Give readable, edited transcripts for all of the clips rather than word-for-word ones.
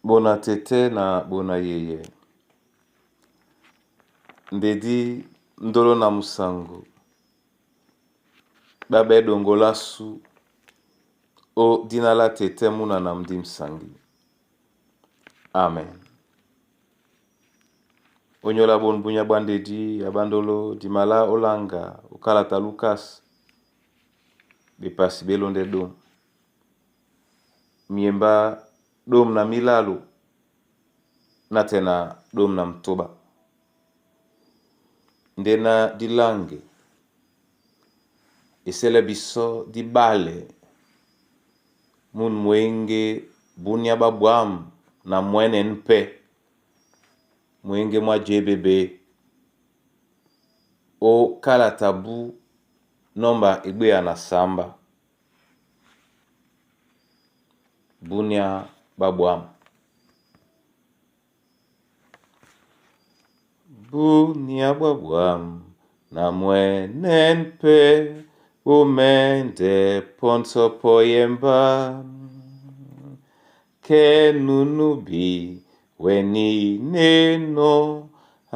Bona tɛtɛ na bona yeye ndedi ndolo na musango ɓá ɓɛ́ ɗoŋgo lásu ó dina lá tɛtɛ múna na mudí musangi. Amen. Onyola bonu bunya bwa ndedi a ɓándolo dimala ólanga ó kalata a Lukas bepasi ɓé lóndɛ́ ɗôm. Myembá ɗôm na milalo nátɛna ɗôm na mutoba. Ndéná dí láŋge e sɛlɛ bisɔ́ di ɓálɛ mûn mwěŋgé búnyá ɓá ɓwǎm̀ na mwɛ̌nɛ́n pɛ́ mwěŋgé mwá JBB ó kálata bú nɔ́mba egbéya na sǎmbá. Búnyá ɓá ɓwǎm̀. Búnyá ɓá ɓwǎm̀ na mwɛ̌nɛ́n pɛ́ ɓó mɛndɛ pɔ́ntɔ́ pɔ́ yɛmbá. Kɛ nunubi weni neno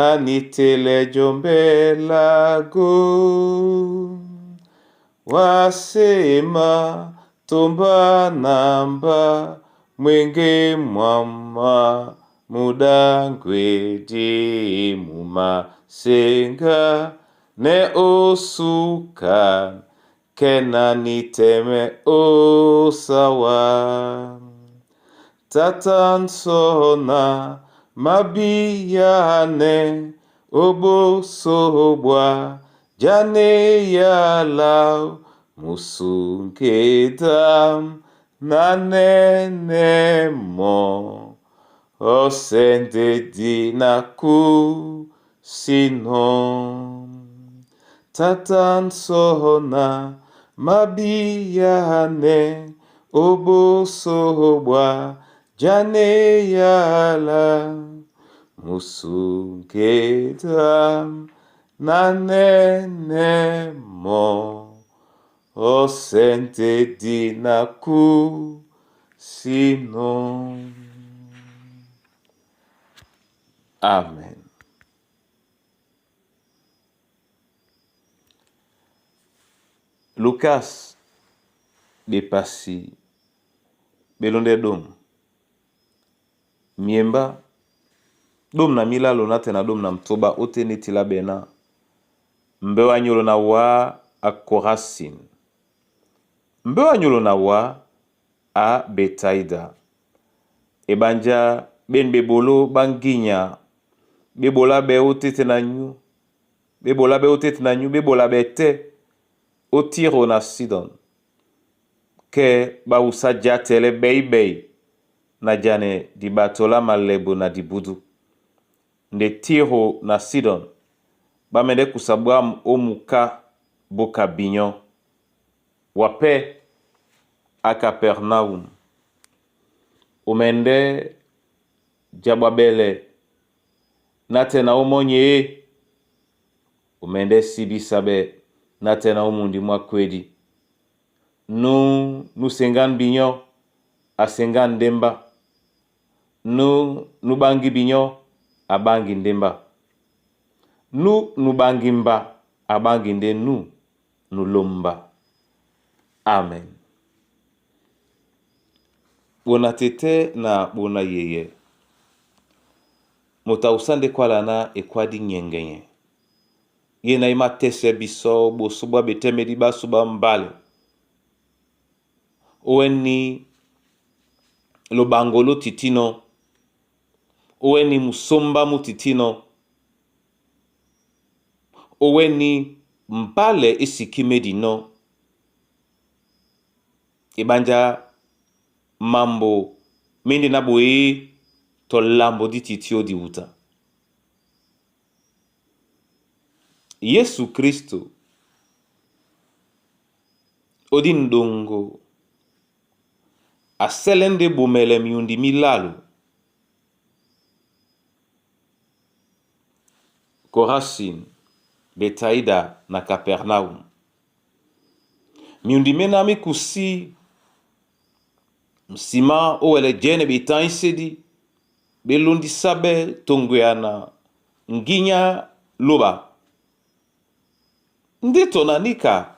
anitele jombe lago. Wasema tomba namba mwenge mwama mudangwedi mumasenga ne osuka kenaniteme osawa. Tata nsona mabiyane obosobwa jane yala musungedam nanenemo osendedi na kusino. Tata nsona mabiyane obosobwa jane yala musungedam nanenemo osendedi na kusino. Amen. Lukas bepasi belondɛ ɗôm myembá ɗôm na milalo nátɛna ɗôm na mutoba ótên é tila ɓɛná mbɛ́ wá nyólo na wǎ a Korasin, mbɛ́ wá nyólo na wǎ a Betaída. Eɓanjá ɓên ɓeɓoló ɓá ŋgínya ɓé ɓolá ɓɛɛ́ ótéte na nyú, ɓé ɓolá ɓɛ́ ótéte na nyú, ɓé ɓola ɓɛɛ́ tɛ́ ó Tiro na Sidɔn. Kɛ́ ɓá wusá játɛlɛ́ ɓɛ̌y-ɓɛ̌y na janɛ diɓato lá malɛbu na dibúdú. Nde Tiro na Sidɔn ɓá mɛndɛ́ kusa ɓwǎm̀ ó muká bóka binyɔ́. Wa pɛ́ á Kapɛrnaum, o mɛndɛ́ ja ɓwaɓɛlɛ nátɛna ó mɔ́ nyé é, o mɛndɛ́ síbísá ɓɛ́ nátɛna ó mundi mwá kwédi. Nú nú seŋgán binyɔ́, a seŋgán ndémbá. Nú nú ɓáŋgí binyɔ́, a ɓáŋgi ndémbá. Nú nu ɓáŋgi mba, a ɓáŋgi ndé nú nu lómba. Amen. Ɓona tɛtɛ na ɓona yeyɛ moto awusá ndé kwála ná ekwá dí nyɛŋgɛnyɛ. Ye na e mátɛ́sɛ̄ bisɔ́ ɓosó ɓwá ɓetɛ́mɛdí ɓásu ɓá mbálɛ. Ó wɛ́ni loɓaŋgo ló titínɔ̄, ó wɛ́ni musómbá mú titínɔ̄, ó wɛ́ni mbálɛ é sikí médi nɔ́. Eɓánjá mambo mé ndé ná ɓoéé tɔ lambo dí tití ó diwuta. Yésu Kristo ó dí ndoŋgo a sɛ́lɛ́ ndé ɓomɛlɛ myundi mí lalo. Korasin, Betaída na Kapernaum. Myundi méná mí kusí nsima ó wɛlɛ jɛ́nɛ ɓetáŋ ísédi. Belondisa bɛ tongweyana nginya loba. Nde to na nika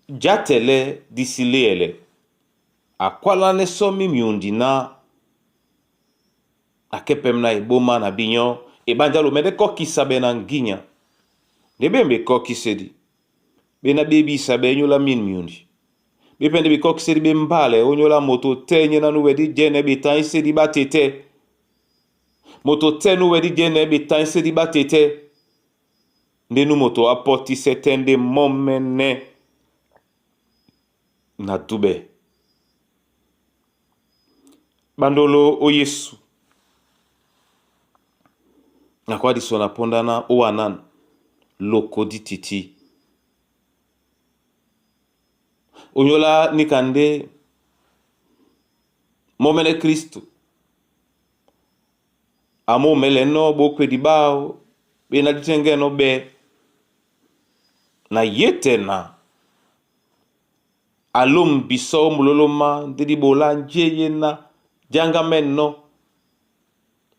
djatɛlɛ disi leyɛlɛ. Akwálanɛ sɔ mi myundi na akepem na eboma na binyo ebanja lomende kokisa be na nginya. Nde bembe kokisedi. Bena bebisa be nyola min myundi. Bepende bikokisedi be mbale onyola moto te nye na nuwe di jene betaisedi batete. Moto te nuwe di jene betaisedi batete. Nde nu moto apotise tende momene na dube. Bandolo o Yesu. Nakwadiso na pondana o anan loko di titi. Onyola nikande momene Kristo. Amo mele no bokwe di bao bena ditenge no be na yete na alom biso muloloma ndidi bola njeye na janga menno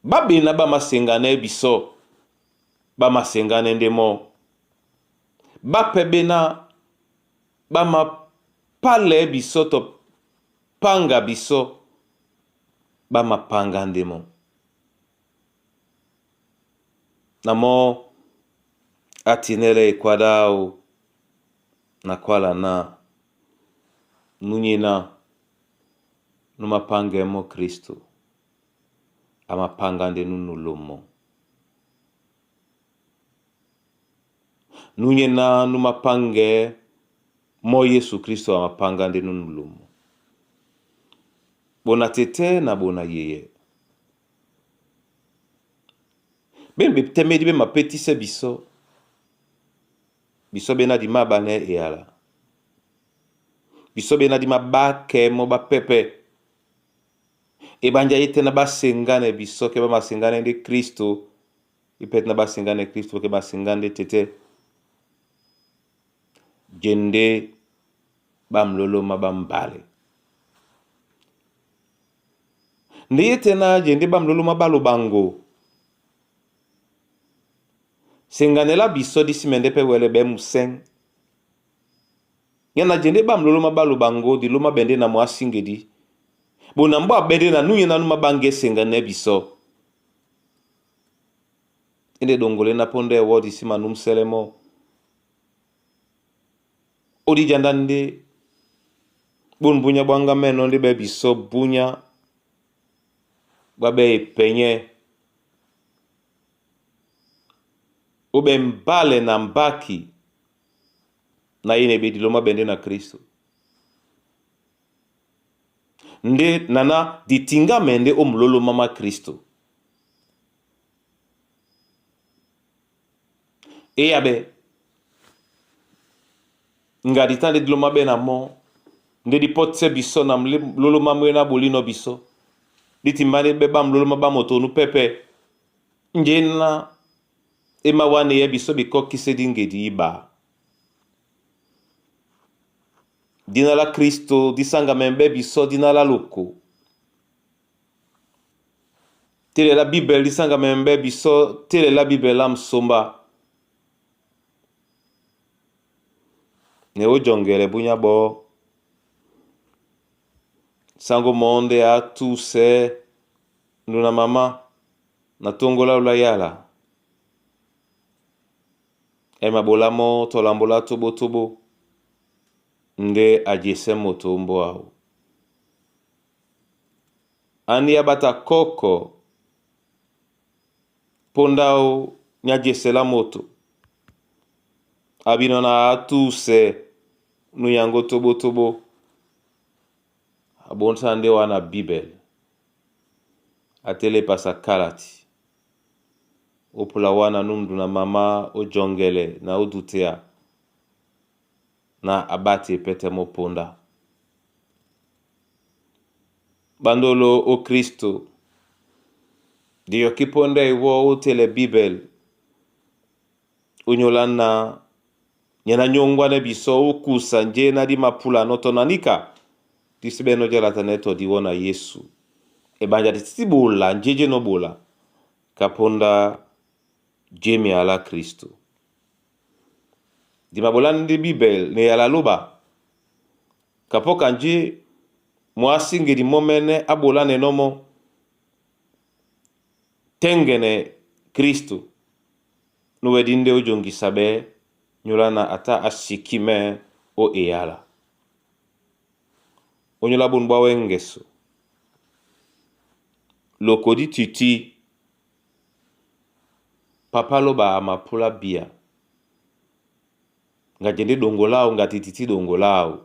babena ba masengane biso ba masengane ndemo bape bena ba mapale biso to panga biso ba mapanga ndemo na mo atinele ekwadao na kwala na nunyina numapanga mo Kristo amapanga nde nunulomo nunyena numapange mo Yesu Kristo amapanga nde nunulomo bona tete na bona yeye bembe temedi be mapetise biso biso bena di mabane eyala biso bena di mabake mo bapepe ebanja yete na basengane biso ke ba masengane nde Kristo ipete na basengane Kristo ke basengane tete jende bamloloma bambale nde yete na jende bamloloma balobango senganela biso disimende pe wele be museng yana jende bamloloma balobango diloma bende na mwasingedi bona mbo abende na nunye na numa bange sengane biso ende dongole na ponde wo disima numselemo odi janda nde bun bunya bwanga meno nde be biso bunya babe epenye obe mbale na mbaki na yene be diloma bende na Kristo nde nana ditinga mende omulolo mama Kristo eyabe nga ditande diloma be na mo nde dipotse biso na mlolo mamwe na bolino biso ditimbane be ba mlolo maba moto nu pepe njena ema wane ye biso bikokise dingedi iba dina la Kristo disanga membe biso dina la loko tele la Bible disanga membe biso tele la Bible la msomba ne ojongele bunya bo sango monde atuse nduna mama na tongola ulayala ema bolamo tolambola tobo tobo nde ajese moto mbo ao ani abata koko pondao nyajesela moto abino na atuse nuyango tobo tobo abonsa nde wana Bible atele pasa kalati opula wana numdu na mama ojongele na odutea na abati epete moponda bandolo o Kristo diyo kiponda iwo otele Bible onyola na nyana nyongwane biso okusa nje na di mapula noto nanika disibeno jalata neto diwona Yesu Ebanja di titi bola njeje no bola ka ponda jemi ala Kristo. Di mabolá ndé Bibel na eyala lóba kapoka nje mɔ á síŋgedi mɔ́mɛ́nɛ́ á bolánɛnɔ́ mɔ́ tɛ́ŋgɛnɛ Kristo núwɛdí ndé ó joŋgisa ɓɛ́ nyóla na a tá á sikímɛ́ ó eyala. Ónyólá bôn ɓá wɛ́ŋgɛso, loko dí tití Papa lóba a mapúlá bíá ŋga jɛndé ɗoŋgo láō ŋga te tití ɗoŋgo láō.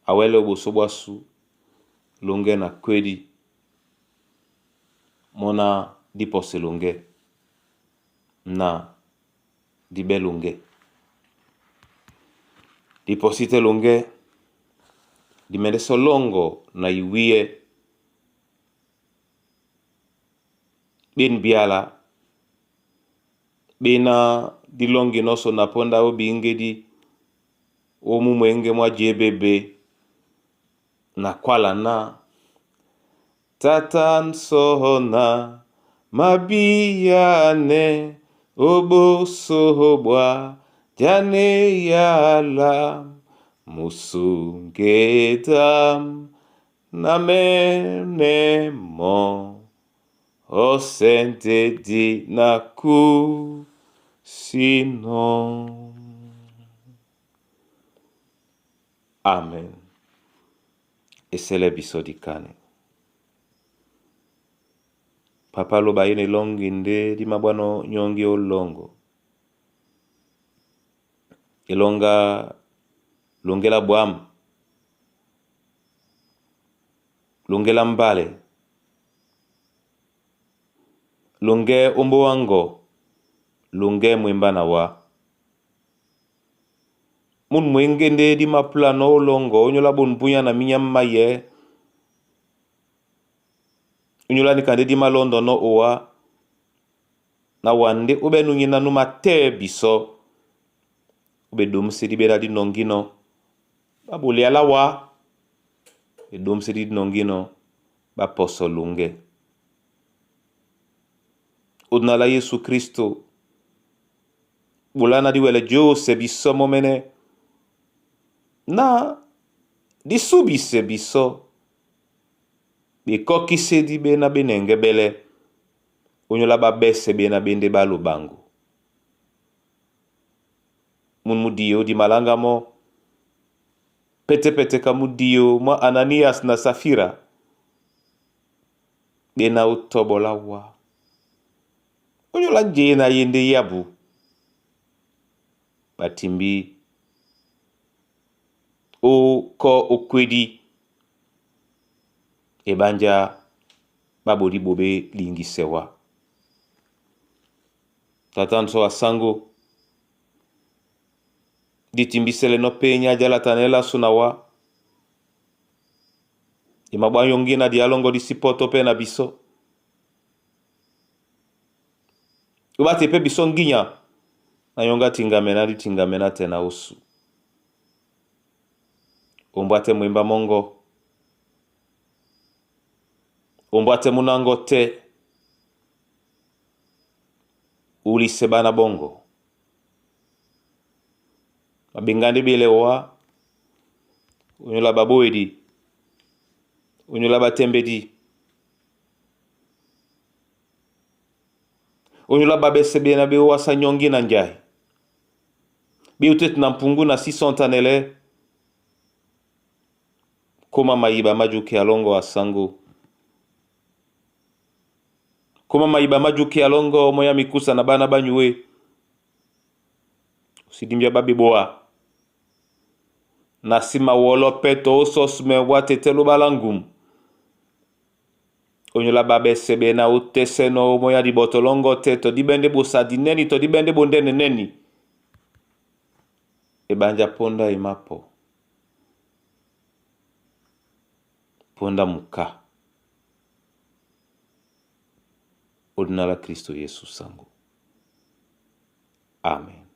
A wɛ́lɛ́ ó ɓosó ɓwásū loŋgɛ́ na kwédi mɔ́ ná dí pɔsɛ loŋgɛ́ na dí ɓɛ́ loŋgɛ́. Di pɔsí tɛ́ loŋgɛ́, di mɛndɛ́ sɔ́ lɔ́ŋgɔ na iwíyɛ́ ɓén byála ɓéná dí lɔ́ŋginɔ́ sɔ na póndá ó biíŋgédí ó mú mwěŋgé mwá JBB na kwála ná Tata nsɔna mabíyánɛ́ ó ɓósó bwa jane yala musungedam na mɛ́nɛ́ mɔ́ osɛndedi na kusinɔ. Amen. Esele biso dikane. Papa loba ye na elongi nde di mabwano nyongi olongo. Elonga longela bwam. Longela mbale. Longe ombo wango. Longe mwemba na wa. Mun mwenge nde di mapulano olongo onyola bonbunya na minya maye. Onyola ni kande di malondo no owa. Na wande obe nungina nu mate biso. Obe domse di bela di nongino. Babole ala wa. Be domse di nongino. Ba poso lunge. Odnala Yesu Kristo. Bolana di wele jose biso momene. Na di subise biso. Bekokise di bena benenge bele. Onyola babese bena bende balobango. Mun mudio di malanga mo. Pete pete ka mudio mwa Ananias na Safira. Bena utobola wa. Onyola nje na yende yabu. Batimbi o ko okwedi ebanja babodi bobe lingisewa. Tata nso asango ditimbisele no penya jalatanela sunawa. Imabwa yongi na dialongo disipoto pe na biso. Ubate pe biso nginya na yonga tingamena di tingamena tena usu. Ombwate mwimba mongo. Ombwate munango te. Ulise bana bongo. Mabingandi bile wa. Onyola baboedi. Onyola batembedi. Onyola babese bena be wasa nyongi na njai. Biutet na mpungu na sisontanele. Koma mayiba majuki alongo asango. Koma mayiba majuki alongo moya mikusa na bana banyue. Usidimbia babi boa. Na sima wolo peto osos me watete lobalangum. Onyola babe sebe na utese no moya di botolongo te to dibende bosadi neni to dibende bondene neni. Ebanja ponda imapo. Ponda muka. Odinala Kristo Yesu sango. Amen.